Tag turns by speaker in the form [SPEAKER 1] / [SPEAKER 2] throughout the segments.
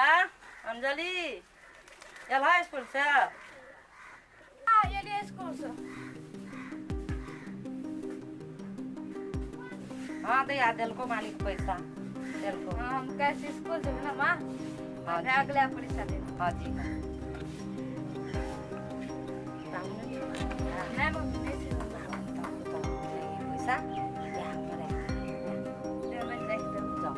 [SPEAKER 1] दैया अंजलि एलह स्कूल से?
[SPEAKER 2] हाँ, एलियै स्कूल से।
[SPEAKER 1] हाँ दैया, देलको मालिक पैसा देलको।
[SPEAKER 2] हाँ, हम कैसे स्कूल जेबै ना माँ?
[SPEAKER 1] हाँ जी।
[SPEAKER 2] भए गेलै, आब पैसा दे।
[SPEAKER 1] हाँ जी, हाँ।
[SPEAKER 2] नहि मम्मी, नहि छै।
[SPEAKER 1] पैसा बैगमे राखि
[SPEAKER 2] बैगमे राखि देब।
[SPEAKER 1] जाओ।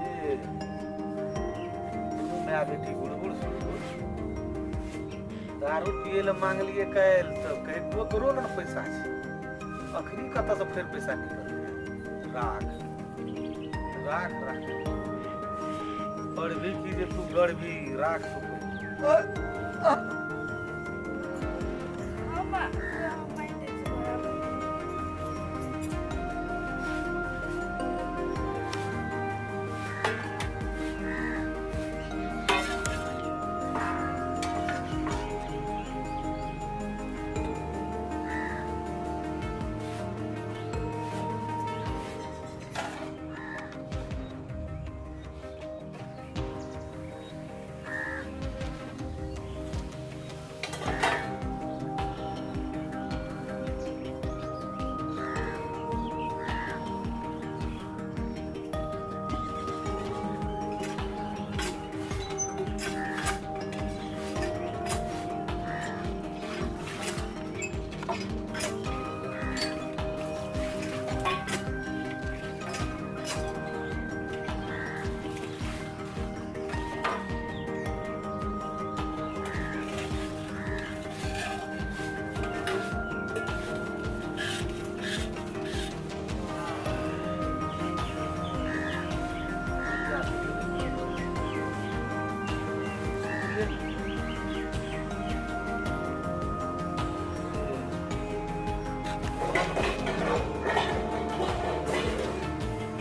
[SPEAKER 3] ए, दुनू माय बेटी गुड़गुड़ सुड़गुड़ दारू पिए लए मांगलिए काल्हि तऽ कहै ककरो ने पैसा छै, अखनी कतऽसँ फेर पैसा निकललै? राख राख राख, पढ़बी की जे तू गढ़बी? राख तू।
[SPEAKER 2] हाँ माँ, हम मारि दै छी बराबर।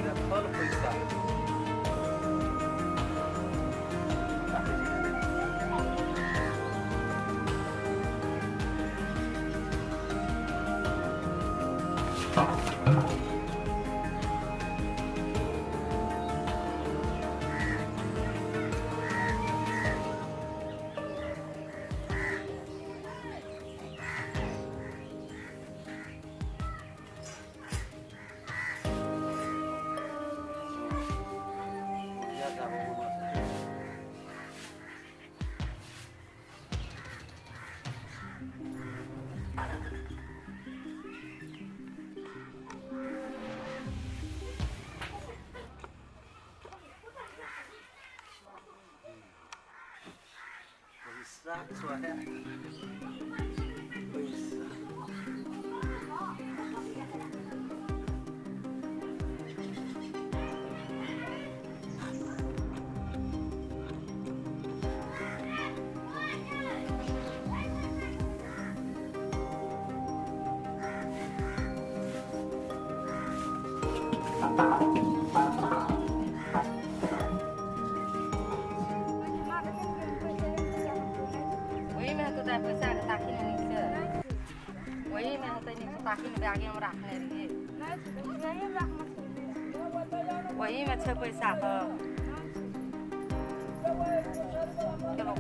[SPEAKER 3] देखल पैसा। बुढ़िया जाबो हमरा। पैसा छो है पैसा।
[SPEAKER 2] माँ, देखिन पैसा
[SPEAKER 1] ओहीमे हेतौ दाइ पैसाके, ताकी ने नीकसँ। ओहीमे हेतै, नीकसँ ताकी ने। बैगेमे राखने रहियै।
[SPEAKER 2] नहि छै, वही राखना छै।
[SPEAKER 1] ओहीमे छै पैसा तऽ चलो।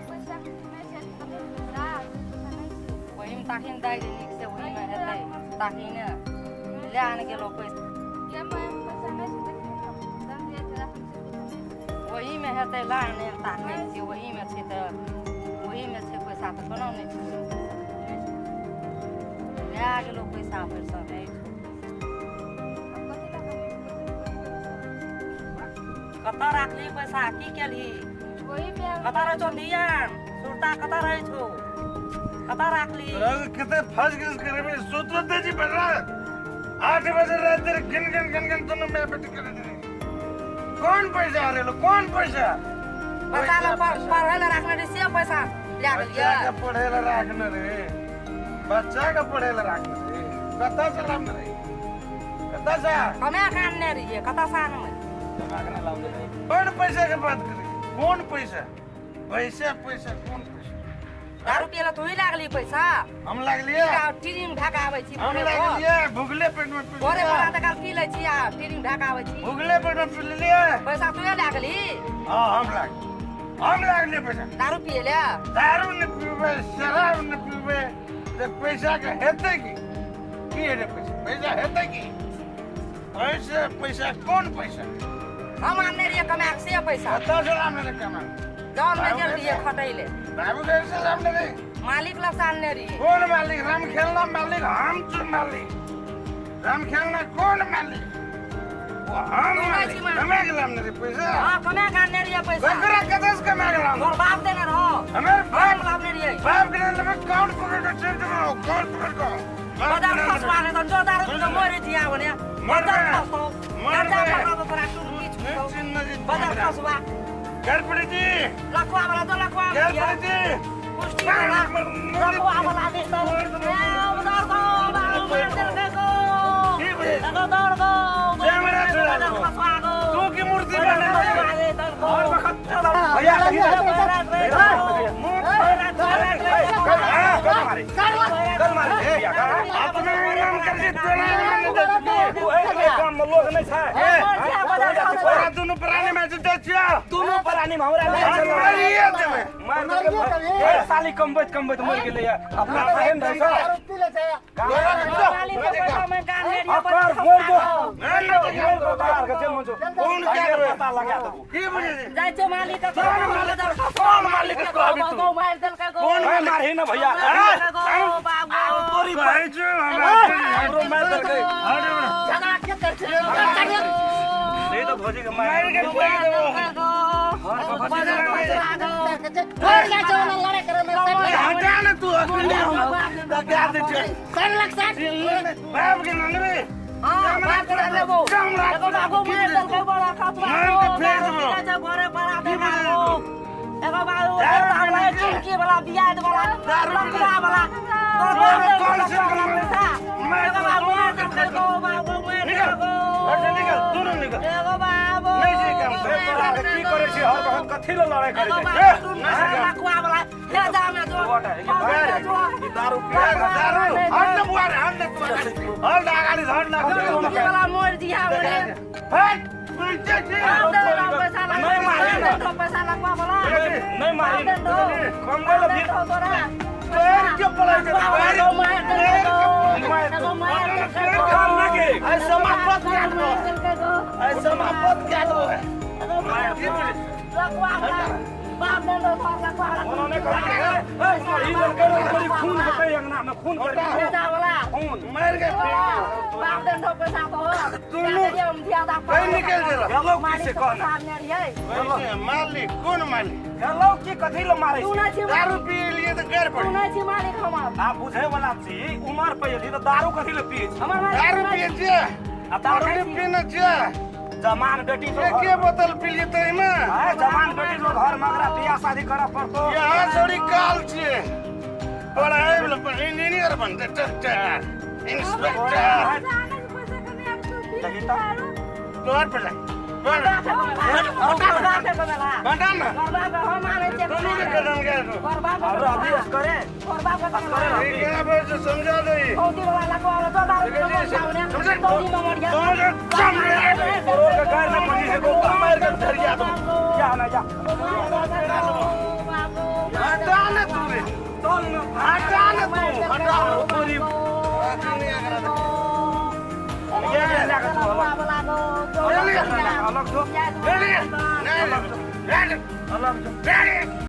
[SPEAKER 2] पैसा नहि छै, पैसा नहि छै।
[SPEAKER 1] ओहीमे ताकी ने दाइ, नीकसँ ओहीमे हेतै, ताकी ने। लए आन गेलो पैसा।
[SPEAKER 2] पैसा नहि छै, देखिन दम दिया छै, राखने छै, पैसा नहि छै।
[SPEAKER 1] ओहीमे हेतै, ला ने, ताकै छियै। ओहीमे छै तऽ ओहीमे छै पैसा तऽ कोना नहि छै? लए गेलो पैसा भरि सब नहि छौ।
[SPEAKER 2] आब कथी लए हम
[SPEAKER 1] कतऽ राखली पैसा? की केलही?
[SPEAKER 2] ओही में।
[SPEAKER 1] कतऽ रहै छौ धियान सुरता? कतऽ रहै छौ? कतऽ राखली?
[SPEAKER 3] कितने फर्स्ट क्लास करे सूत्र दे जी बन रहा। 8 बजे रात तेरे गिन गिन गिन गिन दोनों मैं बेटी करे दे। कौन पैसा आ रहे लो? कौन पैसा?
[SPEAKER 1] पैसा लए पढ़ै लए राखने रही से पैसा लए
[SPEAKER 3] बच्चा
[SPEAKER 1] गेलियै?
[SPEAKER 3] के पढ़े ला राखने रे, बच्चा के पढ़े ला राखने रे। कतऽ से लाबने रे? कतऽ से?
[SPEAKER 1] कमे के आनने रहियै, कतऽ से आनबै?
[SPEAKER 3] कौन पैसा के बात करे? कौन पैसा? पैसा पैसा, कौन पैसा?
[SPEAKER 1] दारू पियला तू ही लागली पैसा।
[SPEAKER 4] हम लागलिए।
[SPEAKER 1] टीरिंग ढाका आबै छी।
[SPEAKER 4] हम लागलिए भुगले पेट में पी।
[SPEAKER 1] भोरे भोरा तक पी लै छी आ टीरिंग ढाका आबै छी।
[SPEAKER 4] भुगले पेट में पी लेलिए।
[SPEAKER 1] पैसा तू ही लागली।
[SPEAKER 4] हां हम लागलिए पैसा।
[SPEAKER 1] दारू पियले?
[SPEAKER 4] दारू न पीबे, शराब न पीबे ते पैसा के हेतै की? की हेतै पैसा? पैसा हेतै की? पैसा पैसा कौन पैसा?
[SPEAKER 1] हम आनने रहिए कमा के से पैसा।
[SPEAKER 4] कतऽ से आनने रहिए कमा?
[SPEAKER 1] जौन में गेल रहिए खटैले।
[SPEAKER 4] बाबू घर से आनने रहिए?
[SPEAKER 1] मालिक लग से आनने रहिए।
[SPEAKER 4] कौन मालिक? राम खेलना मालिक, हम छी मालिक। राम खेलना कौन मालिक? वो हम मालिक। कमा के लाने रहिए पैसा?
[SPEAKER 1] हां कमा के आनने रहिए पैसा।
[SPEAKER 4] ककरा कतऽ से कमा के लाने?
[SPEAKER 1] तोर बाप देने रहो।
[SPEAKER 4] हमर
[SPEAKER 1] बाप लाने रहिए।
[SPEAKER 4] बाप के लेबै कौन पकड़ के चलि जेबौ, कौन पकड़ के?
[SPEAKER 1] बजार खसवा ने त जो दारू पी के मरे छी आबने।
[SPEAKER 4] मरबे।
[SPEAKER 1] मरबे। बजार खसवा।
[SPEAKER 4] गणपति जी।
[SPEAKER 1] लखवा वाला तो लखवा।
[SPEAKER 4] गणपति जी।
[SPEAKER 1] पुष्टि वाला। लखवा वाला दे तो। ए उधर गो बाबू मार देलकै गो।
[SPEAKER 4] की भेल?
[SPEAKER 1] एगो दौड़ गो।
[SPEAKER 4] कैमरा चला
[SPEAKER 1] बजार खसवा गो।
[SPEAKER 4] तू की मूर्ति बने
[SPEAKER 3] और वखत भैया कल मारे भैया
[SPEAKER 4] अपने नाम कर दे तोरा
[SPEAKER 3] तू एक काम में लोग नहीं छै।
[SPEAKER 4] तोरा दुनू प्राणी में जुटै छियौ।
[SPEAKER 3] दुनू प्राणी में हमरा नहीं
[SPEAKER 4] हम मारिए देबै।
[SPEAKER 3] मार देबै। साली कमबैत कमबैत मर गेलै अपना बहन रहै छै। अकर मोर दो मोर दो बाहर के चल मजो
[SPEAKER 4] कौन के
[SPEAKER 3] पता लगा देबो।
[SPEAKER 4] की बुझे
[SPEAKER 1] जाइ छौ मालिक के।
[SPEAKER 4] कौन मालिक के कहबी तू?
[SPEAKER 1] मार देलकै गो।
[SPEAKER 4] कौन
[SPEAKER 3] मारही न भैया?
[SPEAKER 1] बाबू
[SPEAKER 3] तोरी
[SPEAKER 4] कहै छौ हमरा
[SPEAKER 3] हमरो मार देलकै।
[SPEAKER 1] झगड़ा के कर छै?
[SPEAKER 3] नहीं तो भौजी के
[SPEAKER 4] मार के फेंक देबो। हटा न तू अकेले हम क्या दे छै? बाप के ननबे।
[SPEAKER 1] हां बाप के लेबो। एगो बाबू मार देलकै बड़ा खसवा।
[SPEAKER 4] मार के फेंक देबो।
[SPEAKER 1] भोरे बड़ा देबो। एगो बाबू हमरा चिमकी वाला बियाद वाला लकड़ा वाला तोर बाप
[SPEAKER 4] कौन से
[SPEAKER 1] पैसा? एगो बाबू मार देलकै गो। बाबू मार देलकै।
[SPEAKER 4] निकल दुनू निकल।
[SPEAKER 1] एगो बाबू
[SPEAKER 4] नहीं छै काम।
[SPEAKER 3] तोरा के की करै छी? हर वखत कथी ले लड़ाई करै
[SPEAKER 1] एगो
[SPEAKER 3] छै?
[SPEAKER 1] बाबू लकवा वाला ले जा में जो
[SPEAKER 3] ई दारू पिया
[SPEAKER 4] दारू हट न बुआ रे, हट न तू हट अगाडि हट न
[SPEAKER 1] वाला मोर दिया ओने
[SPEAKER 4] हट बुझते छी।
[SPEAKER 1] पैसा
[SPEAKER 3] नहीं मारी न।
[SPEAKER 1] पैसा लकवा वाला
[SPEAKER 3] नहीं मारी कमबै ल फिर
[SPEAKER 1] तोरा
[SPEAKER 4] पैर के पड़ै छै।
[SPEAKER 1] एगो मार देलकै एगो मार देलकै।
[SPEAKER 3] काम ना के
[SPEAKER 4] ऐसा मापत क्या दो? ऐसा मापत क्या दो?
[SPEAKER 1] एगो
[SPEAKER 4] की बुझे?
[SPEAKER 1] लकवा वाला बाप ने दो लकवा वाला
[SPEAKER 3] उन्होंने कहा ए ई लड़के रे खून होतै अंगना में खून कर
[SPEAKER 1] ले जा वाला
[SPEAKER 3] खून
[SPEAKER 4] मार के
[SPEAKER 1] बाप ने दो पैसा तो
[SPEAKER 4] दुनू
[SPEAKER 1] हम दिया दा
[SPEAKER 4] कहीं निकल गेल।
[SPEAKER 3] गेलौ की से कहना?
[SPEAKER 1] सामने रहिए।
[SPEAKER 4] कैसे मालिक? कौन मालिक?
[SPEAKER 3] गेलौ की कथी ले मारै
[SPEAKER 1] तू
[SPEAKER 3] छी?
[SPEAKER 1] नै छी
[SPEAKER 4] दारू पी लिए तऽ गैर
[SPEAKER 1] तू
[SPEAKER 4] पड़ी।
[SPEAKER 1] नै छी मालिक हमर।
[SPEAKER 3] आ बुझे वाला छी उमर पे एली त दारू कथी ले पिए छी?
[SPEAKER 1] हमर मालिक
[SPEAKER 4] दारू पिए छियै?
[SPEAKER 3] आ दारू
[SPEAKER 4] अखनी पीने छियै?
[SPEAKER 3] जमान बेटी तो
[SPEAKER 4] एके बोतल पी लिए तऽ एहिमे
[SPEAKER 3] आ जमान बेटी तो घर में अगरा बियाह शादी करऽ पड़तो।
[SPEAKER 4] यहाँ छोड़ी काल छियै। पढ़ाई इंजीनियर बनतै, डॉक्टर, इंस्पेक्टर। तोहर पर बता न दोनों के कदम गए तो
[SPEAKER 3] और अभी करे
[SPEAKER 4] क्या बोल से समझा दे।
[SPEAKER 3] तोर के घर में पड़ी से को मार के धरिया दो जा ना जा
[SPEAKER 4] हटा न तू रे,
[SPEAKER 3] तोल न
[SPEAKER 4] हटा न तू, हटा
[SPEAKER 3] तोरी ये ले के तू अलग अलग जो
[SPEAKER 4] नहीं नहीं
[SPEAKER 3] अलग जो
[SPEAKER 4] नहीं।